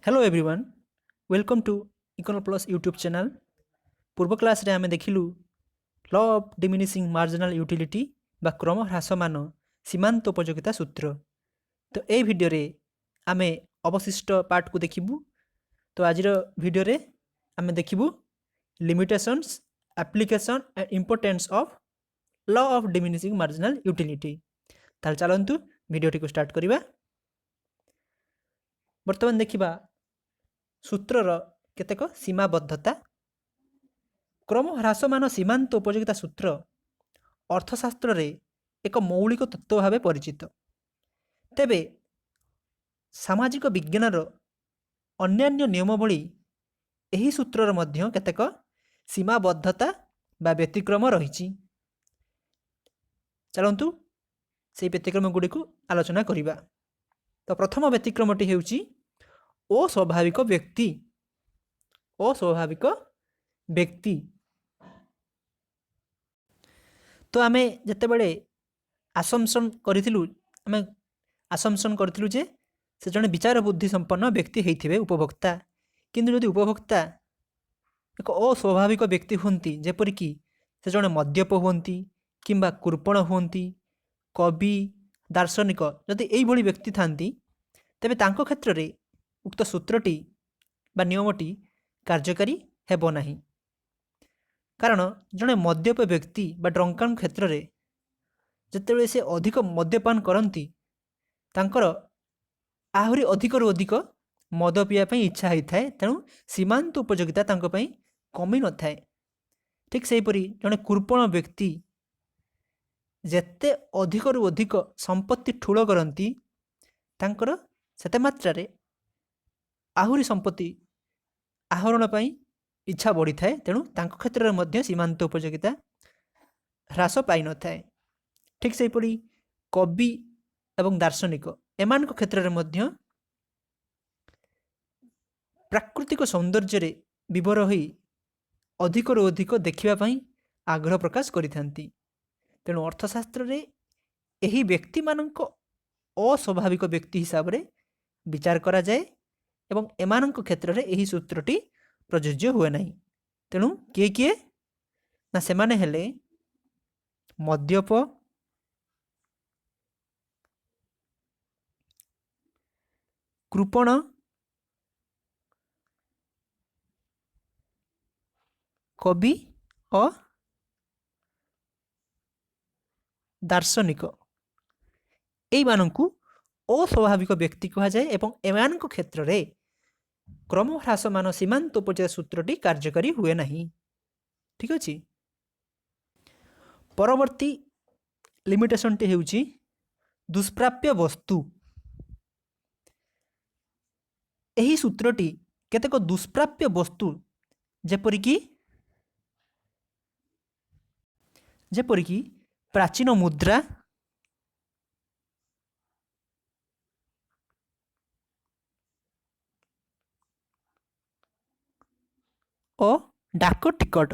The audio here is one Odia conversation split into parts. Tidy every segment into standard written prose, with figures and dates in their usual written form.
Hello everyone, welcome to Econo Plus YouTube channel. ପୂର୍ବ କ୍ଲାସ୍ରେ ଆମେ ଦେଖିଲୁ law of diminishing marginal utility ବା କ୍ରମ ହ୍ରାସମାନ ସୀମାନ୍ତ ଉପଯୋଗିତା ସୂତ୍ର। ତ ଏଇ ଭିଡ଼ିଓରେ ଆମେ ଅବଶିଷ୍ଟ ପାର୍ଟକୁ ଦେଖିବୁ। ତ ଆଜିର ଭିଡ଼ିଓରେ ଆମେ ଦେଖିବୁ limitations, application and importance of law of diminishing marginal utility. ତାହେଲେ ଚାଲନ୍ତୁ ଭିଡ଼ିଓଟିକୁ ଷ୍ଟାର୍ଟ କରିବା। ବର୍ତ୍ତମାନ ଦେଖିବା ସୂତ୍ରର କେତେକ ସୀମାବଦ୍ଧତା। କ୍ରମ ହ୍ରାସମାନ ସୀମାନ୍ତ ଉପଯୋଗିତା ସୂତ୍ର ଅର୍ଥଶାସ୍ତ୍ରରେ ଏକ ମୌଳିକ ତତ୍ତ୍ୱ ଭାବେ ପରିଚିତ। ତେବେ ସାମାଜିକ ବିଜ୍ଞାନର ଅନ୍ୟାନ୍ୟ ନିୟମ ଭଳି ଏହି ସୂତ୍ରର ମଧ୍ୟ କେତେକ ସୀମାବଦ୍ଧତା ବା ବ୍ୟତିକ୍ରମ ରହିଛି। ଚାଲନ୍ତୁ ସେଇ ବ୍ୟତିକ୍ରମ ଗୁଡ଼ିକୁ ଆଲୋଚନା କରିବା। ତ ପ୍ରଥମ ବ୍ୟତିକ୍ରମଟି ହେଉଛି ଅସ୍ୱାଭାବିକ ବ୍ୟକ୍ତି। ଅସ୍ୱାଭାବିକ ବ୍ୟକ୍ତି। ତ ଆମେ ଯେତେବେଳେ ଆସମ୍ପସନ୍ କରିଥିଲୁ, ଆମେ ଆସମ୍ପସନ୍ କରିଥିଲୁ ଯେ ସେ ଜଣେ ବିଚାର ବୁଦ୍ଧି ସମ୍ପନ୍ନ ବ୍ୟକ୍ତି ହେଇଥିବେ ଉପଭୋକ୍ତା। କିନ୍ତୁ ଯଦି ଉପଭୋକ୍ତା ଏକ ଅସ୍ୱାଭାବିକ ବ୍ୟକ୍ତି ହୁଅନ୍ତି, ଯେପରିକି ସେ ଜଣେ ମଦ୍ୟପ ହୁଅନ୍ତି କିମ୍ବା କୃପଣ ହୁଅନ୍ତି, କବି, ଦାର୍ଶନିକ, ଯଦି ଏଇଭଳି ବ୍ୟକ୍ତି ଥାନ୍ତି, ତେବେ ତାଙ୍କ କ୍ଷେତ୍ରରେ ଉକ୍ତ ସୂତ୍ରଟି ବା ନିୟମଟି କାର୍ଯ୍ୟକାରୀ ହେବ ନାହିଁ। କାରଣ ଜଣେ ମଦ୍ୟପ ବ୍ୟକ୍ତି ବା ଡ୍ରଙ୍କାଙ୍କ କ୍ଷେତ୍ରରେ ଯେତେବେଳେ ସେ ଅଧିକ ମଦ୍ୟପାନ କରନ୍ତି, ତାଙ୍କର ଆହୁରି ଅଧିକରୁ ଅଧିକ ମଦ ପିଇବା ପାଇଁ ଇଚ୍ଛା ହୋଇଥାଏ। ତେଣୁ ସୀମାନ୍ତ ଉପଯୋଗିତା ତାଙ୍କ ପାଇଁ କମି ନଥାଏ। ଠିକ୍ ସେହିପରି ଜଣେ କୃପଣ ବ୍ୟକ୍ତି ଯେତେ ଅଧିକରୁ ଅଧିକ ସମ୍ପତ୍ତି ଠୁଳ କରନ୍ତି, ତାଙ୍କର ସେତେ ମାତ୍ରାରେ ଆହୁରି ସମ୍ପତ୍ତି ଆହରଣ ପାଇଁ ଇଚ୍ଛା ବଢ଼ିଥାଏ। ତେଣୁ ତାଙ୍କ କ୍ଷେତ୍ରରେ ମଧ୍ୟ ସୀମାନ୍ତ ଉପଯୋଗିତା ହ୍ରାସ ପାଇନଥାଏ। ଠିକ୍ ସେହିପରି କବି ଏବଂ ଦାର୍ଶନିକ, ଏମାନଙ୍କ କ୍ଷେତ୍ରରେ ମଧ୍ୟ ପ୍ରାକୃତିକ ସୌନ୍ଦର୍ଯ୍ୟରେ ବିଭୋର ହୋଇ ଅଧିକରୁ ଅଧିକ ଦେଖିବା ପାଇଁ ଆଗ୍ରହ ପ୍ରକାଶ କରିଥାନ୍ତି। ତେଣୁ ଅର୍ଥଶାସ୍ତ୍ରରେ ଏହି ବ୍ୟକ୍ତିମାନଙ୍କ ଅସ୍ୱାଭାବିକ ବ୍ୟକ୍ତି ହିସାବରେ ବିଚାର କରାଯାଏ ଏବଂ ଏମାନଙ୍କ କ୍ଷେତ୍ରରେ ଏହି ସୂତ୍ରଟି ପ୍ରଯୁଜ୍ୟ ହୁଏ ନାହିଁ। ତେଣୁ କିଏ କିଏ ନା ସେମାନେ ହେଲେ ମଦ୍ୟପ, କୃପଣ, କବି ଓ ଦାର୍ଶନିକ। ଏଇମାନଙ୍କୁ ଅସ୍ୱାଭାବିକ ବ୍ୟକ୍ତି କୁହାଯାଏ ଏବଂ ଏମାନଙ୍କ କ୍ଷେତ୍ରରେ କ୍ରମହ୍ରାସମାନ ସୀମାନ୍ତ ଉପଯୋଗିତା ସୂତ୍ରଟି କାର୍ଯ୍ୟକାରୀ ହୁଏ ନାହିଁ। ଠିକ୍ ଅଛି। ପରବର୍ତ୍ତୀ ଲିମିଟେସନଟି ହେଉଛି ଦୁଷ୍ପ୍ରାପ୍ୟ ବସ୍ତୁ। ଏହି ସୂତ୍ରଟି କେତେକ ଦୁଷ୍ପ୍ରାପ୍ୟ ବସ୍ତୁ ଯେପରିକି ପ୍ରାଚୀନ ମୁଦ୍ରା, ଓ ଡାକ ଟିକଟ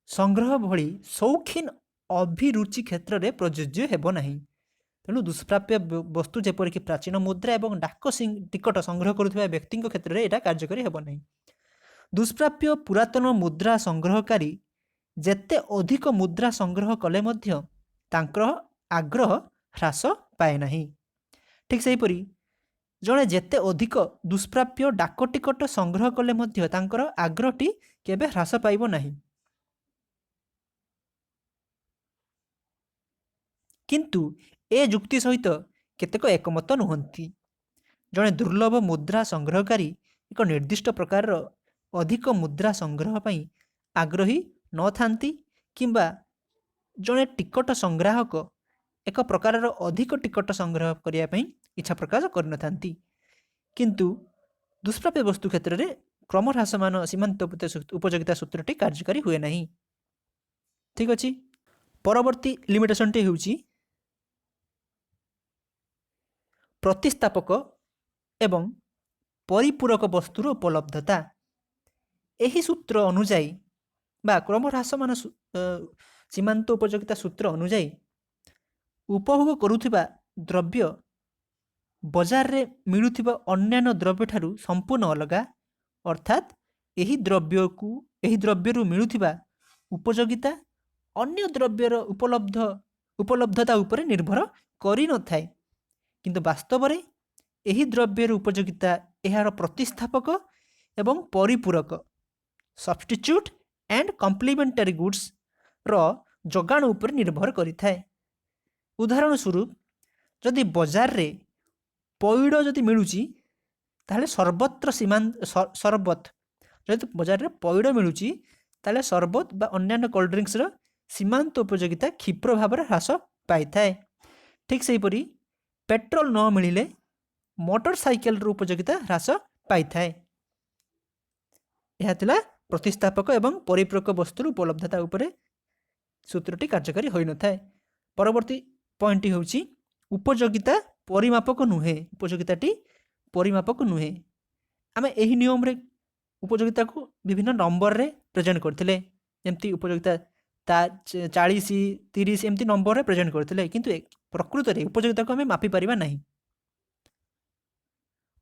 ସଂଗ୍ରହ ଭଳି ସୌଖିନ ଅଭିରୁଚି କ୍ଷେତ୍ରରେ ପ୍ରଯୁଜ୍ୟ ହେବ ନାହିଁ। ତେଣୁ ଦୁଷ୍ପ୍ରାପ୍ୟ ବସ୍ତୁ ଯେପରିକି ପ୍ରାଚୀନ ମୁଦ୍ରା ଏବଂ ଡାକ ଟିକଟ ସଂଗ୍ରହ କରୁଥିବା ବ୍ୟକ୍ତିଙ୍କ କ୍ଷେତ୍ରରେ ଏଇଟା କାର୍ଯ୍ୟକାରୀ ହେବ ନାହିଁ। ଦୁଷ୍ପ୍ରାପ୍ୟ ପୁରାତନ ମୁଦ୍ରା ସଂଗ୍ରହକାରୀ ଯେତେ ଅଧିକ ମୁଦ୍ରା ସଂଗ୍ରହ କଲେ ମଧ୍ୟ ତାଙ୍କର ଆଗ୍ରହ ହ୍ରାସ ପାଏ ନାହିଁ। ଠିକ୍ ସେହିପରି ଜଣେ ଯେତେ ଅଧିକ ଦୁଷ୍ପ୍ରାପ୍ୟ ଡାକ ଟିକଟ ସଂଗ୍ରହ କଲେ ମଧ୍ୟ ତାଙ୍କର ଆଗ୍ରହଟି କେବେ ହ୍ରାସ ପାଇବ ନାହିଁ। କିନ୍ତୁ ଏ ଯୁକ୍ତି ସହିତ କେତେକ ଏକମତ ନୁହନ୍ତି। ଜଣେ ଦୁର୍ଲଭ ମୁଦ୍ରା ସଂଗ୍ରହକାରୀ ଏକ ନିର୍ଦ୍ଦିଷ୍ଟ ପ୍ରକାରର ଅଧିକ ମୁଦ୍ରା ସଂଗ୍ରହ ପାଇଁ ଆଗ୍ରହୀ ନଥାନ୍ତି କିମ୍ବା ଜଣେ ଟିକଟ ସଂଗ୍ରାହକ ଏକ ପ୍ରକାରର ଅଧିକ ଟିକଟ ସଂଗ୍ରହ କରିବା ପାଇଁ ଇଚ୍ଛା ପ୍ରକାଶ କରିନଥାନ୍ତି। କିନ୍ତୁ ଦୁଷ୍ପ୍ରାପ୍ୟ ବସ୍ତୁ କ୍ଷେତ୍ରରେ କ୍ରମହ୍ରାସମାନ ସୀମାନ୍ତ ଉପଯୋଗିତା ସୂତ୍ରଟି କାର୍ଯ୍ୟକାରୀ ହୁଏ ନାହିଁ। ଠିକ୍ ଅଛି। ପରବର୍ତ୍ତୀ ଲିମିଟେସନଟି ହେଉଛି ପ୍ରତିସ୍ଥାପକ ଏବଂ ପରିପୂରକ ବସ୍ତୁର ଉପଲବ୍ଧତା। ଏହି ସୂତ୍ର ଅନୁଯାୟୀ ବା କ୍ରମହ୍ରାସମାନ ସୀମାନ୍ତ ଉପଯୋଗିତା ସୂତ୍ର ଅନୁଯାୟୀ ଉପଭୋଗ କରୁଥିବା ଦ୍ରବ୍ୟ ବଜାରରେ ମିଳୁଥିବା ଅନ୍ୟାନ୍ୟ ଦ୍ରବ୍ୟଠାରୁ ସମ୍ପୂର୍ଣ୍ଣ ଅଲଗା, ଅର୍ଥାତ୍ ଏହି ଦ୍ରବ୍ୟରୁ ମିଳୁଥିବା ଉପଯୋଗିତା ଅନ୍ୟ ଦ୍ରବ୍ୟର ଉପଲବ୍ଧତା ଉପରେ ନିର୍ଭର କରିନଥାଏ। କିନ୍ତୁ ବାସ୍ତବରେ ଏହି ଦ୍ରବ୍ୟର ଉପଯୋଗିତା ଏହାର ପ୍ରତିସ୍ଥାପକ ଏବଂ ପରିପୂରକ, ସବଷ୍ଟିଚ୍ୟୁଟ୍ ଆଣ୍ଡ କମ୍ପ୍ଲିମେଣ୍ଟାରୀ ଗୁଡ୍ସର ଯୋଗାଣ ଉପରେ ନିର୍ଭର କରିଥାଏ। ଉଦାହରଣ ସ୍ୱରୂପ, ଯଦି ବଜାରରେ ପଇଡ଼ ଯଦି ମିଳୁଛି, ତାହେଲେ ସର୍ବତ୍ର ସୀମାନ୍ତ ସରବତ, ଯଦି ବଜାରରେ ପଇଡ଼ ମିଳୁଛି, ତାହେଲେ ସରବତ ବା ଅନ୍ୟାନ୍ୟ କୋଲ୍ଡ ଡ୍ରିଙ୍କସର ସୀମାନ୍ତ ଉପଯୋଗିତା କ୍ଷିପ୍ର ଭାବରେ ହ୍ରାସ ପାଇଥାଏ। ଠିକ୍ ସେହିପରି ପେଟ୍ରୋଲ ନ ମିଳିଲେ ମୋଟର ସାଇକେଲର ଉପଯୋଗିତା ହ୍ରାସ ପାଇଥାଏ। ଏହା ଥିଲା ପ୍ରତିସ୍ଥାପକ ଏବଂ ପରିପୂରକ ବସ୍ତୁର ଉପଲବ୍ଧତା ଉପରେ ସୂତ୍ରଟି କାର୍ଯ୍ୟକାରୀ ହୋଇନଥାଏ। ପରବର୍ତ୍ତୀ ପଏଣ୍ଟଟି ହେଉଛି ଉପଯୋଗିତା ପରିମାପକ ନୁହେଁ। ଉପଯୋଗିତାଟି ପରିମାପକ ନୁହେଁ। ଆମେ ଏହି ନିୟମରେ ଉପଯୋଗିତାକୁ ବିଭିନ୍ନ ନମ୍ବରରେ ପ୍ରେଜେଣ୍ଟ କରିଥିଲେ, ଯେମିତି ଉପଯୋଗିତା ତା 40, 30 ଏମିତି ନମ୍ବରରେ ପ୍ରେଜେଣ୍ଟ କରିଥିଲେ। କିନ୍ତୁ ପ୍ରକୃତରେ ଉପଯୋଗିତାକୁ ଆମେ ମାପିପାରିବା ନାହିଁ।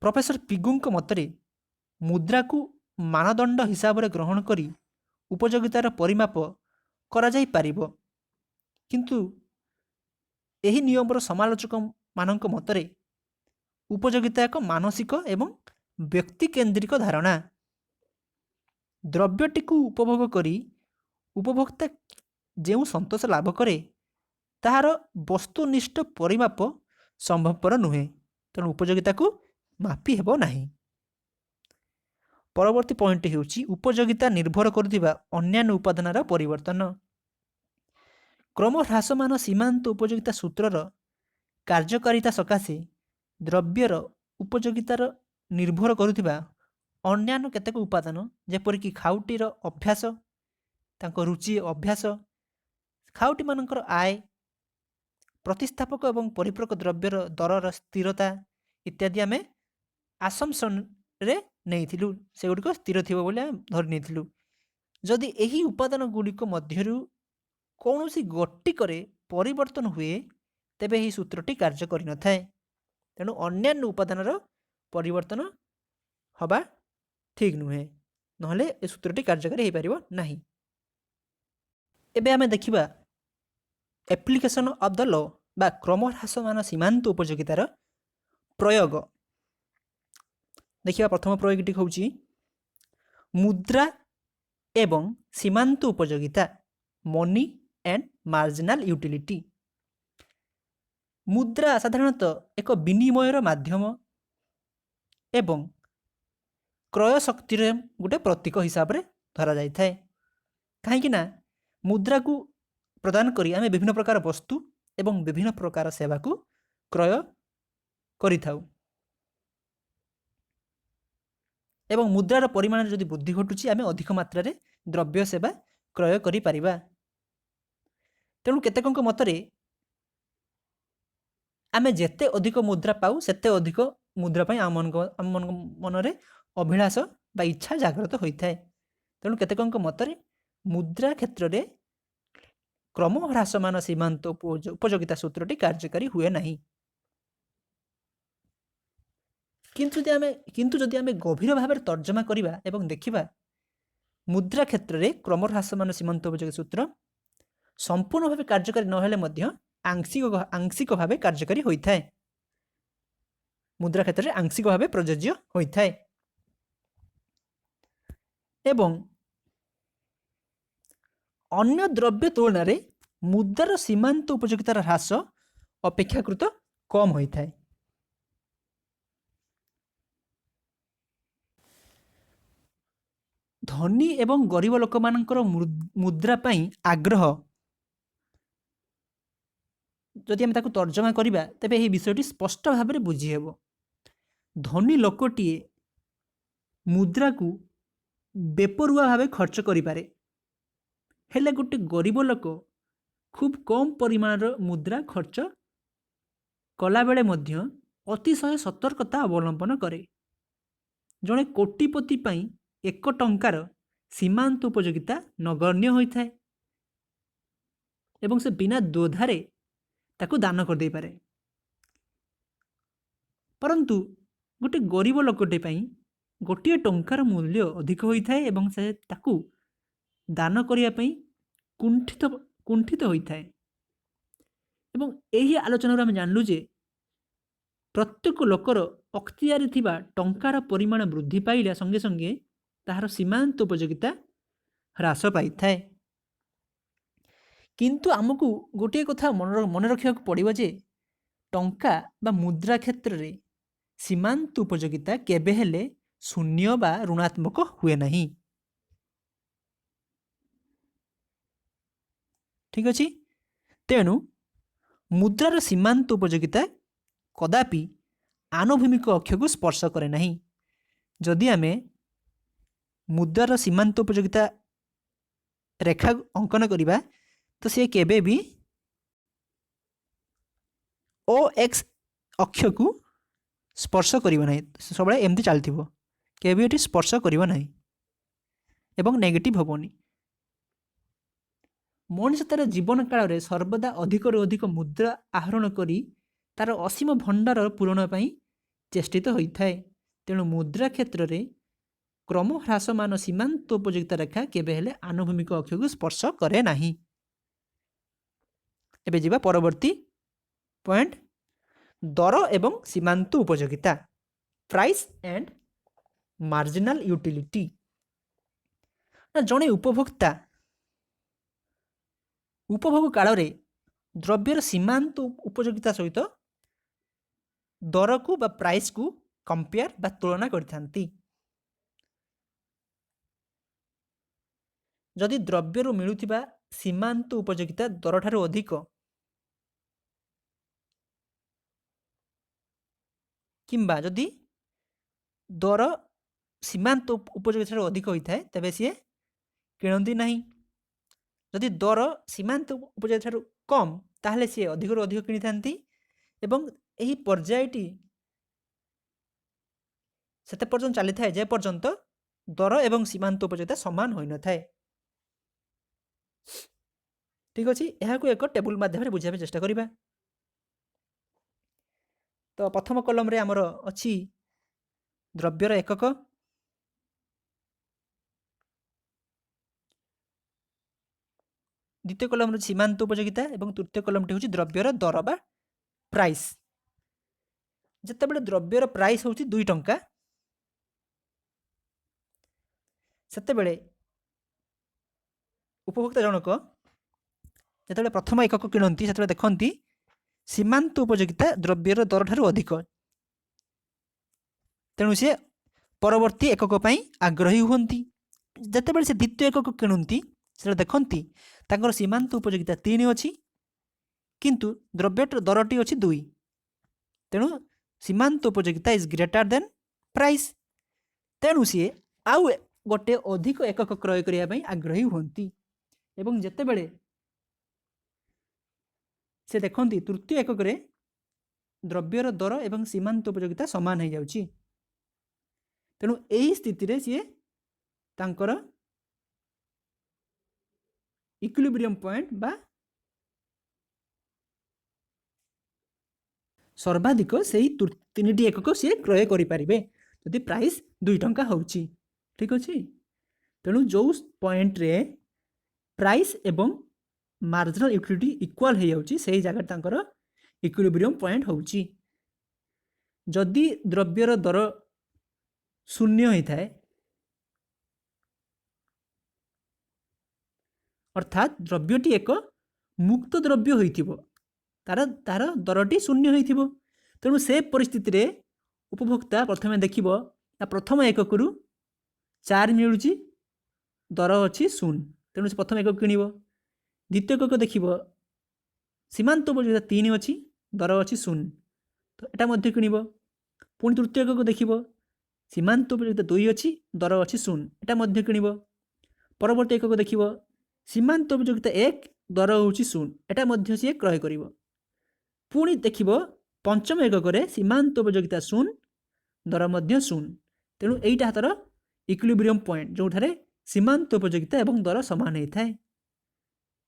ପ୍ରଫେସର ପିଗୁଙ୍କ ମତରେ ମୁଦ୍ରାକୁ ମାନଦଣ୍ଡ ହିସାବରେ ଗ୍ରହଣ କରି ଉପଯୋଗିତାର ପରିମାପ କରାଯାଇପାରିବ। କିନ୍ତୁ ଏହି ନିୟମର ସମାଲୋଚକମାନଙ୍କ ମତରେ ଉପଯୋଗିତା ଏକ ମାନସିକ ଏବଂ ବ୍ୟକ୍ତିକେନ୍ଦ୍ରିକ ଧାରଣା। ଦ୍ରବ୍ୟଟିକୁ ଉପଭୋଗ କରି ଉପଭୋକ୍ତା ଯେଉଁ ସନ୍ତୋଷ ଲାଭ କରେ, ତାହାର ବସ୍ତୁନିଷ୍ଠ ପରିମାପ ସମ୍ଭବପର ନୁହେଁ। ତେଣୁ ଉପଯୋଗିତାକୁ ମାପି ହେବ ନାହିଁ। ପରବର୍ତ୍ତୀ ପଏଣ୍ଟ ହେଉଛି ଉପଯୋଗିତା ନିର୍ଭର କରୁଥିବା ଅନ୍ୟାନ୍ୟ ଉପାଦାନର ପରିବର୍ତ୍ତନ। କ୍ରମହ୍ରାସମାନ ସୀମାନ୍ତ ଉପଯୋଗିତା ସୂତ୍ରର କାର୍ଯ୍ୟକାରିତା ସକାଶେ ଦ୍ରବ୍ୟର ଉପଯୋଗିତାର ନିର୍ଭର କରୁଥିବା ଅନ୍ୟାନ୍ୟ କେତେକ ଉପାଦାନ, ଯେପରିକି ଖାଉଟିର ଅଭ୍ୟାସ, ତାଙ୍କ ରୁଚି ଅଭ୍ୟାସ, ଖାଉଟିମାନଙ୍କର ଆୟ, ପ୍ରତିସ୍ଥାପକ ଏବଂ ପରିପୂରକ ଦ୍ରବ୍ୟର ଦରର ସ୍ଥିରତା ଇତ୍ୟାଦି ଆମେ ଆସମ୍ପସନରେ ନେଇଥିଲୁ। ସେଗୁଡ଼ିକ ସ୍ଥିର ଥିବ ବୋଲି ଆମେ ଧରି ନେଇଥିଲୁ। ଯଦି ଏହି ଉପାଦାନ ଗୁଡ଼ିକ ମଧ୍ୟରୁ କୌଣସି ଗୋଟିକରେ ପରିବର୍ତ୍ତନ ହୁଏ, ତେବେ ଏହି ସୂତ୍ରଟି କାର୍ଯ୍ୟ କରିନଥାଏ। ତେଣୁ ଅନ୍ୟାନ୍ୟ ଉପାଦାନର ପରିବର୍ତ୍ତନ ହେବା ଠିକ୍ ନୁହେଁ, ନହେଲେ ଏ ସୂତ୍ରଟି କାର୍ଯ୍ୟକାରୀ ହୋଇପାରିବ ନାହିଁ। ଏବେ ଆମେ ଦେଖିବା ଆପ୍ଲିକେସନ୍ ଅଫ୍ the ଲ ବା କ୍ରମହ୍ରାସମାନ ସୀମାନ୍ତ ଉପଯୋଗିତାର ପ୍ରୟୋଗ ଦେଖିବା। ପ୍ରଥମ ପ୍ରୟୋଗଟି ହେଉଛି ମୁଦ୍ରା ଏବଂ ସୀମାନ୍ତ ଉପଯୋଗିତା, ମନି ଆଣ୍ଡ ମାର୍ଜିନାଲ ୟୁଟିଲିଟି। ମୁଦ୍ରା ସାଧାରଣତଃ ଏକ ବିନିମୟର ମାଧ୍ୟମ ଏବଂ କ୍ରୟ ଶକ୍ତିର ଗୋଟେ ପ୍ରତୀକ ହିସାବରେ ଧରାଯାଇଥାଏ, କାହିଁକି ନା ମୁଦ୍ରାକୁ ପ୍ରଦାନ କରି ଆମେ ବିଭିନ୍ନ ପ୍ରକାର ବସ୍ତୁ ଏବଂ ବିଭିନ୍ନ ପ୍ରକାର ସେବାକୁ କ୍ରୟ କରିଥାଉ ଏବଂ ମୁଦ୍ରାର ପରିମାଣରେ ଯଦି ବୃଦ୍ଧି ଘଟୁଛି, ଆମେ ଅଧିକ ମାତ୍ରାରେ ଦ୍ରବ୍ୟ ସେବା କ୍ରୟ କରିପାରିବା। ତେଣୁ କେତେକଙ୍କ ମତରେ ଆମେ ଯେତେ ଅଧିକ ମୁଦ୍ରା ପାଉ, ସେତେ ଅଧିକ ମୁଦ୍ରା ପାଇଁ ଆମମାନଙ୍କ ମନରେ ଅଭିଳାଷ ବା ଇଚ୍ଛା ଜାଗ୍ରତ ହୋଇଥାଏ। ତେଣୁ କେତେକଙ୍କ ମତରେ ମୁଦ୍ରା କ୍ଷେତ୍ରରେ କ୍ରମହ୍ରାସମାନ ସୀମାନ୍ତ ଉପଯୋଗିତା ସୂତ୍ରଟି କାର୍ଯ୍ୟକାରୀ ହୁଏ ନାହିଁ। କିନ୍ତୁ ଯଦି ଆମେ ଗଭୀର ଭାବରେ ତର୍ଜମା କରିବା ଏବଂ ଦେଖିବା, ମୁଦ୍ରା କ୍ଷେତ୍ରରେ କ୍ରମହ୍ରାସମାନ ସୀମାନ୍ତ ଉପଯୋଗୀ ସୂତ୍ର ସମ୍ପୂର୍ଣ୍ଣ ଭାବେ କାର୍ଯ୍ୟକାରୀ ନହେଲେ ମଧ୍ୟ ଆଂଶିକ ଭାବେ କାର୍ଯ୍ୟକାରୀ ହୋଇଥାଏ। ମୁଦ୍ରା କ୍ଷେତ୍ରରେ ଆଂଶିକ ଭାବେ ପ୍ରଯୋଜ୍ୟ ହୋଇଥାଏ ଏବଂ ଅନ୍ୟ ଦ୍ରବ୍ୟ ତୁଳନାରେ ମୁଦ୍ରାର ସୀମାନ୍ତ ଉପଯୋଗିତାର ହ୍ରାସ ଅପେକ୍ଷାକୃତ କମ୍ ହୋଇଥାଏ। ଧନୀ ଏବଂ ଗରିବ ଲୋକମାନଙ୍କର ମୁଦ୍ରା ପାଇଁ ଆଗ୍ରହ ଯଦି ଆମେ ତାକୁ ତର୍ଜମା କରିବା, ତେବେ ଏହି ବିଷୟଟି ସ୍ପଷ୍ଟ ଭାବରେ ବୁଝିହେବ। ଧନୀ ଲୋକଟିଏ ମୁଦ୍ରାକୁ ବେପରୁଆ ଭାବେ ଖର୍ଚ୍ଚ କରିପାରେ, ହେଲେ ଗୋଟେ ଗରିବ ଲୋକ ଖୁବ୍ କମ୍ ପରିମାଣର ମୁଦ୍ରା ଖର୍ଚ୍ଚ କଲାବେଳେ ମଧ୍ୟ ଅତିଶୟ ସତର୍କତା ଅବଲମ୍ବନ କରେ। ଜଣେ କୋଟିପତି ପାଇଁ 1 ଟଙ୍କାର ସୀମାନ୍ତ ଉପଯୋଗିତା ନଗଣ୍ୟ ହୋଇଥାଏ ଏବଂ ସେ ବିନା ଦ୍ୱିଧାରେ ତାକୁ ଦାନ କରିଦେଇପାରେ। ପରନ୍ତୁ ଗୋଟେ ଗରିବ ଲୋକଟେ ପାଇଁ ଗୋଟିଏ ଟଙ୍କାର ମୂଲ୍ୟ ଅଧିକ ହୋଇଥାଏ ଏବଂ ସେ ତାକୁ ଦାନ କରିବା ପାଇଁ କୁଣ୍ଠିତ ହୋଇଥାଏ। ଏବଂ ଏହି ଆଲୋଚନାରୁ ଆମେ ଜାଣିଲୁ ଯେ ପ୍ରତ୍ୟେକ ଲୋକର ଅକ୍ତିଆରରେ ଥିବା ଟଙ୍କାର ପରିମାଣ ବୃଦ୍ଧି ପାଇଲା ସଙ୍ଗେ ସଙ୍ଗେ ତାହାର ସୀମାନ୍ତ ଉପଯୋଗିତା ହ୍ରାସ ପାଇଥାଏ। କିନ୍ତୁ ଆମକୁ ଗୋଟିଏ କଥା ମନେ ରଖିବାକୁ ପଡ଼ିବ ଯେ ଟଙ୍କା ବା ମୁଦ୍ରା କ୍ଷେତ୍ରରେ ସୀମାନ୍ତ ଉପଯୋଗିତା କେବେ ହେଲେ ଶୂନ୍ୟ ବା ଋଣାତ୍ମକ ହୁଏ ନାହିଁ। ଠିକ୍ ଅଛି। ତେଣୁ ମୁଦ୍ରାର ସୀମାନ୍ତ ଉପଯୋଗିତା କଦାପି ଆନୁଭୂମିକ ଅକ୍ଷକୁ ସ୍ପର୍ଶ କରେ ନାହିଁ। ଯଦି ଆମେ ମୁଦ୍ରାର ସୀମାନ୍ତ ଉପଯୋଗିତା ରେଖା ଅଙ୍କନ କରିବା ତ ସେ କେବେ ବି ଓ ଏକ୍ସ ଅକ୍ଷକୁ ସ୍ପର୍ଶ କରିବ ନାହିଁ, ସବୁବେଳେ ଏମିତି ଚାଲିଥିବ, କେବେ ଏଠି ସ୍ପର୍ଶ କରିବ ନାହିଁ ଏବଂ ନେଗେଟିଭ୍ ହେବନି। ମଣିଷ ତା'ର ଜୀବନ କାଳରେ ସର୍ବଦା ଅଧିକରୁ ଅଧିକ ମୁଦ୍ରା ଆହରଣ କରି ତା'ର ଅସୀମ ଭଣ୍ଡାର ପୂରଣ ପାଇଁ ଚେଷ୍ଟିତ ହୋଇଥାଏ। ତେଣୁ ମୁଦ୍ରା କ୍ଷେତ୍ରରେ କ୍ରମହ୍ରାସମାନ ସୀମାନ୍ତ ଉପଯୋଗିତା ରେଖା କେବେ ହେଲେ ଆନୁଭୂମିକ ଅକ୍ଷକୁ ସ୍ପର୍ଶ କରେ ନାହିଁ। ଏବେ ଯିବା ପରବର୍ତ୍ତୀ ପଏଣ୍ଟ, ଦର ଏବଂ ସୀମାନ୍ତ ଉପଯୋଗିତା, ପ୍ରାଇସ୍ ଆଣ୍ଡ ମାର୍ଜିନାଲ ୟୁଟିଲିଟି। ନା, ଜଣେ ଉପଭୋକ୍ତା ଉପଭୋଗ କାଳରେ ଦ୍ରବ୍ୟର ସୀମାନ୍ତ ଉପଯୋଗିତା ସହିତ ଦରକୁ ବା ପ୍ରାଇସ୍କୁ କମ୍ପେୟାର ବା ତୁଳନା କରିଥାନ୍ତି। ଯଦି ଦ୍ରବ୍ୟରୁ ମିଳୁଥିବା ସୀମାନ୍ତ ଉପଯୋଗିତା ଦରଠାରୁ ଅଧିକ କିମ୍ବା ଯଦି ଦର ସୀମାନ୍ତ ଉପଯୋଗିତାଠାରୁ ଅଧିକ ହୋଇଥାଏ ତେବେ ସିଏ କିଣନ୍ତି ନାହିଁ। ଯଦି ଦର ସୀମାନ୍ତ ଉପଯୋଗିତାଠାରୁ କମ୍ ତାହେଲେ ସିଏ ଅଧିକରୁ ଅଧିକ କିଣିଥାନ୍ତି ଏବଂ ଏହି ପର୍ଯ୍ୟାୟଟି ସେତେ ପର୍ଯ୍ୟନ୍ତ ଚାଲିଥାଏ ଯେ ପର୍ଯ୍ୟନ୍ତ ଦର ଏବଂ ସୀମାନ୍ତ ଉପଯୋଗିତା ସମାନ ହୋଇନଥାଏ। ଠିକ୍ ଅଛି, ଏହାକୁ ଏକ ଟେବୁଲ ମାଧ୍ୟମରେ ବୁଝିବା ପାଇଁ ଚେଷ୍ଟା କରିବା। ତ ପ୍ରଥମ କଲମରେ ଆମର ଅଛି ଦ୍ରବ୍ୟର ଏକକ, ଦ୍ୱିତୀୟ କଲମରେ ସୀମାନ୍ତ ଉପଯୋଗିତା ଏବଂ ତୃତୀୟ କଲମଟି ହେଉଛି ଦ୍ରବ୍ୟର ଦର ବା ପ୍ରାଇସ୍। ଯେତେବେଳେ ଦ୍ରବ୍ୟର ପ୍ରାଇସ୍ ହେଉଛି 2 ଟଙ୍କା, ସେତେବେଳେ ଉପଭୋକ୍ତା ଜଣକ ଯେତେବେଳେ ପ୍ରଥମ ଏକକ କିଣନ୍ତି ସେତେବେଳେ ଦେଖନ୍ତି ସୀମାନ୍ତ ଉପଯୋଗିତା ଦ୍ରବ୍ୟର ଦରଠାରୁ ଅଧିକ, ତେଣୁ ସିଏ ପରବର୍ତ୍ତୀ ଏକକ ପାଇଁ ଆଗ୍ରହୀ ହୁଅନ୍ତି। ଯେତେବେଳେ ସେ ଦ୍ୱିତୀୟ ଏକକ କିଣନ୍ତି ସେତେବେଳେ ଦେଖନ୍ତି ତାଙ୍କର ସୀମାନ୍ତ ଉପଯୋଗିତା 3 ଅଛି କିନ୍ତୁ ଦ୍ରବ୍ୟର ଦରଟି ଅଛି 2, ତେଣୁ ସୀମାନ୍ତ ଉପଯୋଗିତା is greater then price, ତେଣୁ ସିଏ ଆଉ ଗୋଟେ ଅଧିକ ଏକକ କ୍ରୟ କରିବା ପାଇଁ ଆଗ୍ରହୀ ହୁଅନ୍ତି। ଏବଂ ଯେତେବେଳେ ସେ ଦେଖନ୍ତି ତୃତୀୟ ଏକକରେ ଦ୍ରବ୍ୟର ଦର ଏବଂ ସୀମାନ୍ତ ଉପଯୋଗିତା ସମାନ ହୋଇଯାଉଛି, ତେଣୁ ଏହି ସ୍ଥିତିରେ ସିଏ ତାଙ୍କର ଇକ୍ୱିଲିବ୍ରିୟମ୍ ପଏଣ୍ଟ ବା ସର୍ବାଧିକ ସେଇ 3ଟି ଏକକ ସିଏ କ୍ରୟ କରିପାରିବେ ଯଦି ପ୍ରାଇସ୍ 2 ଟଙ୍କା ହେଉଛି। ଠିକ୍ ଅଛି, ତେଣୁ ଯେଉଁ ପଏଣ୍ଟରେ ପ୍ରାଇସ୍ ଏବଂ ମାର୍ଜିନାଲ ୟୁଟିଲିଟି ଇକ୍ୱାଲ୍ ହେଇଯାଉଛି ସେଇ ଜାଗାରେ ତାଙ୍କର ଇକ୍ୱିଲିବ୍ରିୟମ୍ ପଏଣ୍ଟ ହେଉଛି। ଯଦି ଦ୍ରବ୍ୟର ଦର ଶୂନ୍ୟ ହୋଇଥାଏ, ଅର୍ଥାତ୍ ଦ୍ରବ୍ୟଟି ଏକ ମୁକ୍ତ ଦ୍ରବ୍ୟ ହୋଇଥିବ, ତାର ଦରଟି ଶୂନ୍ୟ ହୋଇଥିବ, ତେଣୁ ସେ ପରିସ୍ଥିତିରେ ଉପଭୋକ୍ତା ପ୍ରଥମେ ଦେଖିବ ନା ପ୍ରଥମ ଏକକରୁ 4 ମିଳୁଛି, ଦର ଅଛି 0, ତେଣୁ ସେ ପ୍ରଥମ ଏକକ କିଣିବ। ଦ୍ୱିତୀୟ ଏକକ ଦେଖିବ ସୀମାନ୍ତ ଉପଯୋଗିତା 3 ଅଛି, ଦର ଅଛି 0, ତ ଏଟା ମଧ୍ୟ କିଣିବ। ପୁଣି ତୃତୀୟ ଏକକ ଦେଖିବ ସୀମାନ୍ତ ଉପଯୋଗିତା 2 ଅଛି, ଦର ଅଛି 0, ଏଟା ମଧ୍ୟ କିଣିବ। ପରବର୍ତ୍ତୀ ଏକକ ଦେଖିବ ସୀମାନ୍ତ ଉପଯୋଗିତା 1, ଦର ହେଉଛି 0, ଏଟା ମଧ୍ୟ ସିଏ କ୍ରୟ କରିବ। ପୁଣି ଦେଖିବ ପଞ୍ଚମ ଏକକରେ ସୀମାନ୍ତ ଉପଯୋଗିତା 0, ଦର ମଧ୍ୟ 0, ତେଣୁ ଏଇଟା ତାର ଇକ୍ୱିଲିବ୍ରିୟମ୍ ପଏଣ୍ଟ ଯେଉଁଠାରେ ସୀମାନ୍ତ ଉପଯୋଗିତା ଏବଂ ଦର ସମାନ ହେଇଥାଏ।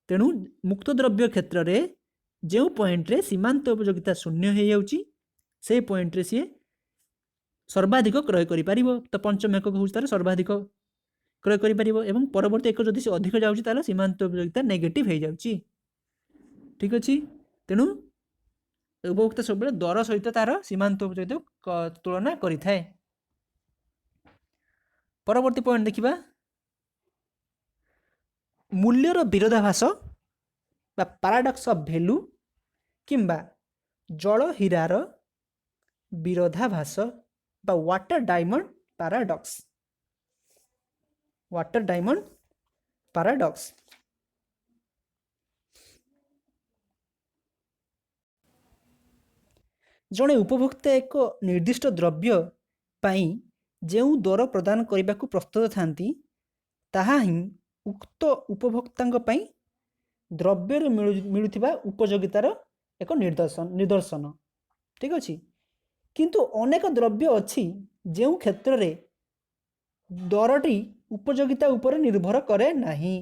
ତେଣୁ ମୁକ୍ତ ଦ୍ରବ୍ୟ କ୍ଷେତ୍ରରେ ଯେଉଁ ପଏଣ୍ଟରେ ସୀମାନ୍ତ ଉପଯୋଗିତା ଶୂନ୍ୟ ହେଇଯାଉଛି, ସେଇ ପଏଣ୍ଟରେ ସିଏ ସର୍ବାଧିକ କ୍ରୟ କରିପାରିବ। ତ ପଞ୍ଚମ ଏକକ ହେଉଛି ତାର ସର୍ବାଧିକ କ୍ରୟ କରିପାରିବ ଏବଂ ପରବର୍ତ୍ତୀ ଏକ ଯଦି ସେ ଅଧିକ ଯାଉଛି, ତାହେଲେ ସୀମାନ୍ତ ଉପଯୋଗିତା ନେଗେଟିଭ୍ ହେଇଯାଉଛି। ଠିକ୍ ଅଛି। ତେଣୁ ଉପଭୋକ୍ତା ସବୁବେଳେ ଦର ସହିତ ତାର ସୀମାନ୍ତ ଉପଯୋଗିତା ତୁଳନା କରିଥାଏ। ପରବର୍ତ୍ତୀ ପଏଣ୍ଟ ଦେଖିବା, ମୂଲ୍ୟର ବିରୋଧାଭାସ ବା ପାରାଡକ୍ସ ଅଫ୍ ଭ୍ୟାଲୁ କିମ୍ବା ଜଳ ହୀରାର ବିରୋଧାଭାସ ବା water diamond paradox. Water diamond paradox. ଜଣେ ଉପଭୋକ୍ତା ଏକ ନିର୍ଦ୍ଦିଷ୍ଟ ଦ୍ରବ୍ୟ ପାଇଁ ଯେଉଁ ଦର ପ୍ରଦାନ କରିବାକୁ ପ୍ରସ୍ତୁତ ଥାନ୍ତି, ତାହା ହିଁ ଉକ୍ତ ଉପଭୋକ୍ତାଙ୍କ ପାଇଁ ଦ୍ରବ୍ୟରୁ ମିଳୁଥିବା ଉପଯୋଗିତାର ଏକ ନିଦର୍ଶନ। ଠିକ୍ ଅଛି। କିନ୍ତୁ ଅନେକ ଦ୍ରବ୍ୟ ଅଛି, ଯେଉଁ କ୍ଷେତ୍ରରେ ଦରଟି ଉପଯୋଗିତା ଉପରେ ନିର୍ଭର କରେ ନାହିଁ।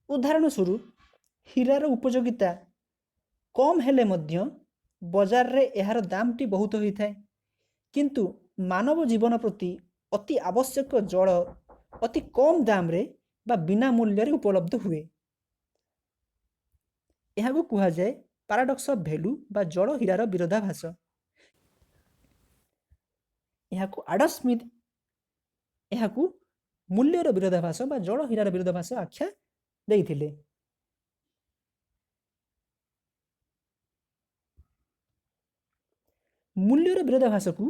ଉଦାହରଣ ସ୍ୱରୂପ, ହୀରାର ଉପଯୋଗିତା କମ୍ ହେଲେ ମଧ୍ୟ ବଜାରରେ ଏହାର ଦାମଟି ବହୁତ ହୋଇଥାଏ। କିନ୍ତୁ ମାନବ ଜୀବନ ପ୍ରତି ଅତି ଆବଶ୍ୟକ ଜଳ ଅତି କମ୍ ଦାମରେ ବା ବିନା ମୂଲ୍ୟରେ ଉପଲବ୍ଧ ହୁଏ। ଏହାକୁ କୁହାଯାଏ ପାରାଡକ୍ସ ଅଫ୍ ଭ୍ୟାଲୁ ବା ଜଳ ହୀରାର ବିରୋଧାଭାସ। ଏହାକୁ ଆଡମ୍ ସ୍ମିଥ୍ ଏହାକୁ ମୂଲ୍ୟର ବିରୋଧାଭାସ ବା ଜଳ ହୀରାର ବିରୋଧାଭାସ ଆଖ୍ୟା ଦେଇଥିଲେ। ମୂଲ୍ୟର ବିରୋଧାଭାସକୁ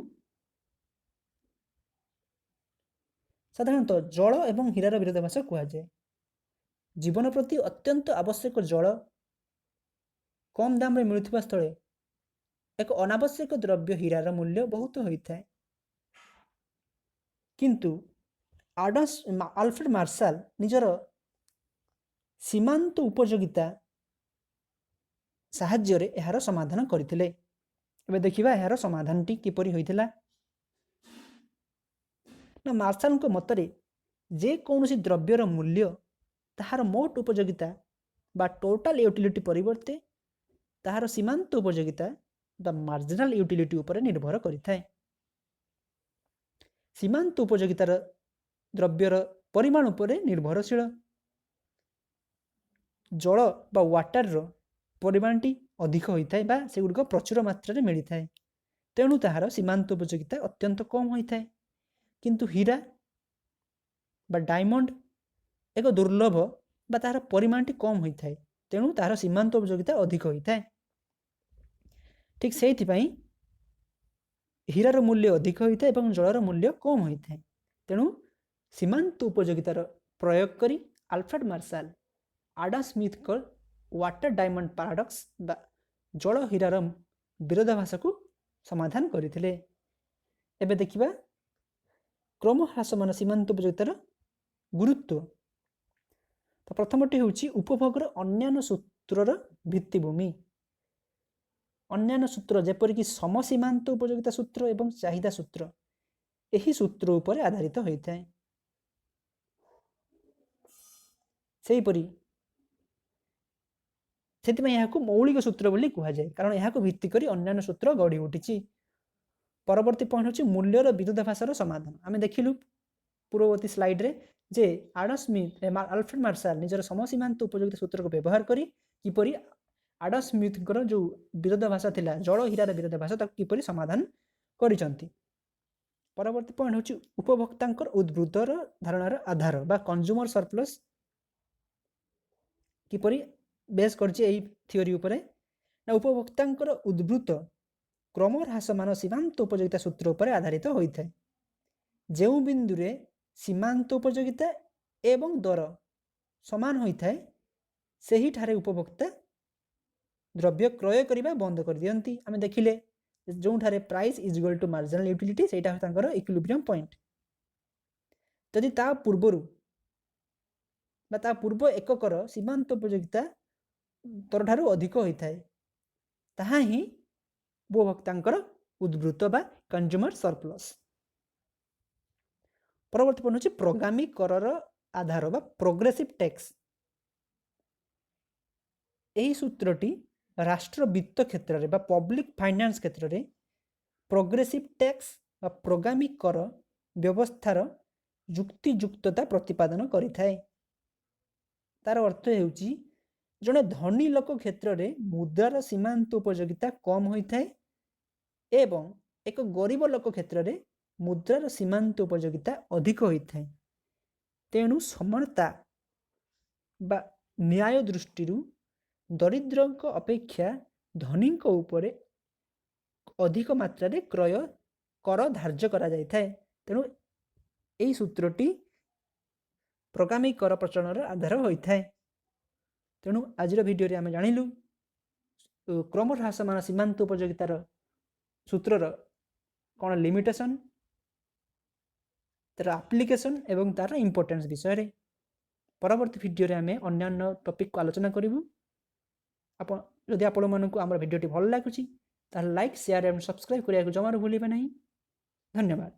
ସାଧାରଣତଃ ଜଳ ଏବଂ ହୀରାର ବିରୋଧାଭାସ କୁହାଯାଏ। ଜୀବନ ପ୍ରତି ଅତ୍ୟନ୍ତ ଆବଶ୍ୟକ ଜଳ କମ୍ ଦାମରେ ମିଳୁଥିବା ସ୍ଥଳେ ଏକ ଅନାବଶ୍ୟକ ଦ୍ରବ୍ୟ ହୀରାର ମୂଲ୍ୟ ବହୁତ ହୋଇଥାଏ। କିନ୍ତୁ ଆଲଫ୍ରେଡ ମାର୍ଶାଲ ନିଜର ସୀମାନ୍ତ ଉପଯୋଗିତା ସାହାଯ୍ୟରେ ଏହାର ସମାଧାନ କରିଥିଲେ। ଏବେ ଦେଖିବା ଏହାର ସମାଧାନଟି କିପରି ହୋଇଥିଲା ନା, ମାର୍ଶାଲଙ୍କ ମତରେ ଯେକୌଣସି ଦ୍ରବ୍ୟର ମୂଲ୍ୟ ତାହାର ମୋଟ ଉପଯୋଗିତା ବା ଟୋଟାଲ ୟୁଟିଲିଟି ପରିବର୍ତ୍ତେ ତାହାର ସୀମାନ୍ତ ଉପଯୋଗିତା ବା ମାର୍ଜିନାଲ ୟୁଟିଲିଟି ଉପରେ ନିର୍ଭର କରିଥାଏ। ସୀମାନ୍ତ ଉପଯୋଗିତାର ଦ୍ରବ୍ୟର ପରିମାଣ ଉପରେ ନିର୍ଭରଶୀଳ। ଜଳ ବା ୱାଟରର ପରିମାଣଟି ଅଧିକ ହୋଇଥାଏ ବା ସେଗୁଡ଼ିକ ପ୍ରଚୁର ମାତ୍ରାରେ ମିଳିଥାଏ, ତେଣୁ ତାହାର ସୀମାନ୍ତ ଉପଯୋଗିତା ଅତ୍ୟନ୍ତ କମ୍ ହୋଇଥାଏ। କିନ୍ତୁ ହୀରା ବା ଡାଇମଣ୍ଡ ଏକ ଦୁର୍ଲଭ ବା ତାହାର ପରିମାଣଟି କମ୍ ହୋଇଥାଏ, ତେଣୁ ତାହାର ସୀମାନ୍ତ ଉପଯୋଗିତା ଅଧିକ ହୋଇଥାଏ। ଠିକ୍ ସେଇଥିପାଇଁ ହୀରାର ମୂଲ୍ୟ ଅଧିକ ହୋଇଥାଏ ଏବଂ ଜଳର ମୂଲ୍ୟ କମ୍ ହୋଇଥାଏ। ତେଣୁ ସୀମାନ୍ତ ଉପଯୋଗିତାର ପ୍ରୟୋଗ କରି ଆଲଫ୍ରେଡ ମାର୍ଶାଲ ଆଡମ୍ ସ୍ମିଥଙ୍କ ୱାଟର ଡାଇମଣ୍ଡ ପାରାଡକ୍ସ ବା ଜଳ ହୀରାର ବିରୋଧାଭାସକୁ ସମାଧାନ କରିଥିଲେ। ଏବେ ଦେଖିବା କ୍ରମହ୍ରାସମାନ ସୀମାନ୍ତ ଉପଯୋଗିତାର ଗୁରୁତ୍ୱ। ତ ପ୍ରଥମଟି ହେଉଛି ଉପଭୋଗର ଅନ୍ୟାନ୍ୟ ସୂତ୍ରର ଭିତ୍ତିଭୂମି। ଅନ୍ୟାନ୍ୟ ସୂତ୍ର ଯେପରିକି ସମସୀମାନ୍ତ ଉପଯୋଗିତା ସୂତ୍ର ଏବଂ ଚାହିଦା ସୂତ୍ର ଏହି ସୂତ୍ର ଉପରେ ଆଧାରିତ ହୋଇଥାଏ। ସେହିପରି ସେଥିପାଇଁ ଏହାକୁ ମୌଳିକ ସୂତ୍ର ବୋଲି କୁହାଯାଏ, କାରଣ ଏହାକୁ ଭିତ୍ତି କରି ଅନ୍ୟାନ୍ୟ ସୂତ୍ର ଗଢ଼ି ଉଠିଛି। ପରବର୍ତ୍ତୀ ପଏଣ୍ଟ ହେଉଛି ମୂଲ୍ୟର ବିରୋଧାଭାସର ସମାଧାନ। ଆମେ ଦେଖିଲୁ ପୂର୍ବବର୍ତ୍ତୀ ସ୍ଲାଇଡ୍ରେ ଯେ ଆଡମ୍ ସ୍ମିଥ୍, ଆଲଫ୍ରେଡ ମାର୍ଶାଲ ନିଜର ସମସୀମାନ୍ତ ଉପଯୋଗିତା ସୂତ୍ରକୁ ବ୍ୟବହାର କରି କିପରି ଆଡମ୍ ସ୍ମିଥଙ୍କର ଯେଉଁ ବିରୋଧାଭାସ ଥିଲା, ଜଳ ହୀରାର ବିରୋଧାଭାସ, ତାକୁ କିପରି ସମାଧାନ କରିଛନ୍ତି। ପରବର୍ତ୍ତୀ ପଏଣ୍ଟ ହେଉଛି ଉପଭୋକ୍ତାଙ୍କର ଉଦ୍ବୃତ୍ତର ଧାରଣାର ଆଧାର ବା କନଜ୍ୟୁମର ସରପ୍ଲସ୍ କିପରି ବେସ୍ କରିଛି ଏହି ଥିଓରି ଉପରେ ନା, ଉପଭୋକ୍ତାଙ୍କର ଉଦ୍ବୃତ୍ତ କ୍ରମହ୍ରାସମାନ ସୀମାନ୍ତ ଉପଯୋଗିତା ସୂତ୍ର ଉପରେ ଆଧାରିତ ହୋଇଥାଏ। ଯେଉଁ ବିନ୍ଦୁରେ ସୀମାନ୍ତ ଉପଯୋଗିତା ଏବଂ ଦର ସମାନ ହୋଇଥାଏ, ସେହିଠାରେ ଉପଭୋକ୍ତା ଦ୍ରବ୍ୟ କ୍ରୟ କରିବା ବନ୍ଦ କରିଦିଅନ୍ତି। ଆମେ ଦେଖିଲେ ଯେଉଁଠାରେ price is equal to marginal utility, ସେଇଟା ହେଉଛି ତାଙ୍କର ଇକ୍ୱିଲିବ୍ରିୟମ୍ ପଏଣ୍ଟ। ଯଦି ତା ପୂର୍ବରୁ ବା ତା ପୂର୍ବ ଏକକର ସୀମାନ୍ତ ଉପଯୋଗିତା ଦରଠାରୁ ଅଧିକ ହୋଇଥାଏ, ତାହା ହିଁ ଉପଭୋକ୍ତାଙ୍କର ଉଦ୍ବୃତ୍ତ ବା କନଜ୍ୟୁମର ସରପ୍ଲସ୍। ପରବର୍ତ୍ତୀ ପଏଣ୍ଟ ହେଉଛି ପ୍ରଗାମୀ କରର ଆଧାର ବା ପ୍ରୋଗ୍ରେସିଭ ଟ୍ୟାକ୍ସ। ଏହି ସୂତ୍ରଟି ରାଷ୍ଟ୍ର ବିତ୍ତ କ୍ଷେତ୍ରରେ ବା ପବ୍ଲିକ୍ ଫାଇନାନ୍ସ କ୍ଷେତ୍ରରେ ପ୍ରୋଗ୍ରେସିଭ୍ ଟ୍ୟାକ୍ସ ବା ପ୍ରଗାମୀ କର ବ୍ୟବସ୍ଥାର ଯୁକ୍ତିଯୁକ୍ତତା ପ୍ରତିପାଦନ କରିଥାଏ। ତାର ଅର୍ଥ ହେଉଛି, ଜଣେ ଧନୀ ଲୋକ କ୍ଷେତ୍ରରେ ମୁଦ୍ରାର ସୀମାନ୍ତ ଉପଯୋଗିତା କମ୍ ହୋଇଥାଏ ଏବଂ ଏକ ଗରିବ ଲୋକ କ୍ଷେତ୍ରରେ ମୁଦ୍ରାର ସୀମାନ୍ତ ଉପଯୋଗିତା ଅଧିକ ହୋଇଥାଏ। ତେଣୁ ସମାନତା ବା ନ୍ୟାୟ ଦୃଷ୍ଟିରୁ ଦରିଦ୍ରଙ୍କ ଅପେକ୍ଷା ଧନୀଙ୍କ ଉପରେ ଅଧିକ ମାତ୍ରାରେ କ୍ରୟ କର ଧାର୍ଯ୍ୟ କରାଯାଇଥାଏ। ତେଣୁ ଏହି ସୂତ୍ରଟି ପ୍ରଗାମୀ କର ପ୍ରଚଳନର ଆଧାର ହୋଇଥାଏ। ତେଣୁ ଆଜିର ଭିଡ଼ିଓରେ ଆମେ ଜାଣିଲୁ କ୍ରମହ୍ରାସମାନ ସୀମାନ୍ତ ଉପଯୋଗିତାର ସୂତ୍ରର କ'ଣ ଲିମିଟେସନ୍, ତାର ଆପ୍ଲିକେସନ୍ ଏବଂ ତାର ଇମ୍ପୋର୍ଟାନ୍ସ ବିଷୟରେ। ପରବର୍ତ୍ତୀ ଭିଡ଼ିଓରେ ଆମେ ଅନ୍ୟାନ୍ୟ ଟପିକ୍କୁ ଆଲୋଚନା କରିବୁ। ଆପଣ ଯଦି ଆପଣମାନଙ୍କୁ ଆମର ଭିଡ଼ିଓଟି ଭଲ ଲାଗୁଛି, ତାହେଲେ ଲାଇକ୍, ସେୟାର ଏବଂ ସବସ୍କ୍ରାଇବ୍ କରିବାକୁ ଜମାରୁ ଭୁଲିବେ ନାହିଁ। ଧନ୍ୟବାଦ।